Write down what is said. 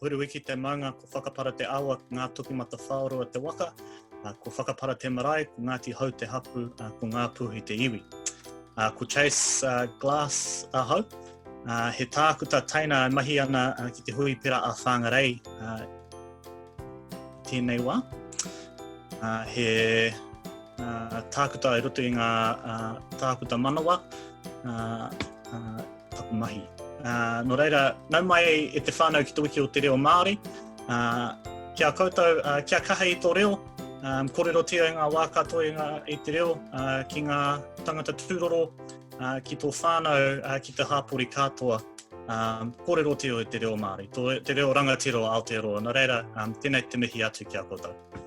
Huruiki te maunga, ko Whakapara te awa, ko Ngātokimatawhaorua te waka, ko Whakapara te marae, ko Ngāti Hau te hapu, ko Ngāpuhi te iwi. Ko Chase Glass ahau, he tākuta teina e mahi ana ki te hui pera a Whangarei tēnei wā. He tākuta i roto i ngā tākuta manawa, taku mahi. Uh, nō reira, nau mai e te whānau ki te wiki o te reo Māori. Uh, kia koutou, uh, kia kaha i tō reo, um, kōrerotia i ngā wā katoa i, ngā, i te reo uh, ki ngā tangata tūroro, uh, ki tō whānau, uh, ki te hāpori katoa. Um, kōrerotia i te reo Māori, tō, te reo rangatira o Aotearoa. Nō reira, um, tēnei te mihi atu ki a koutou.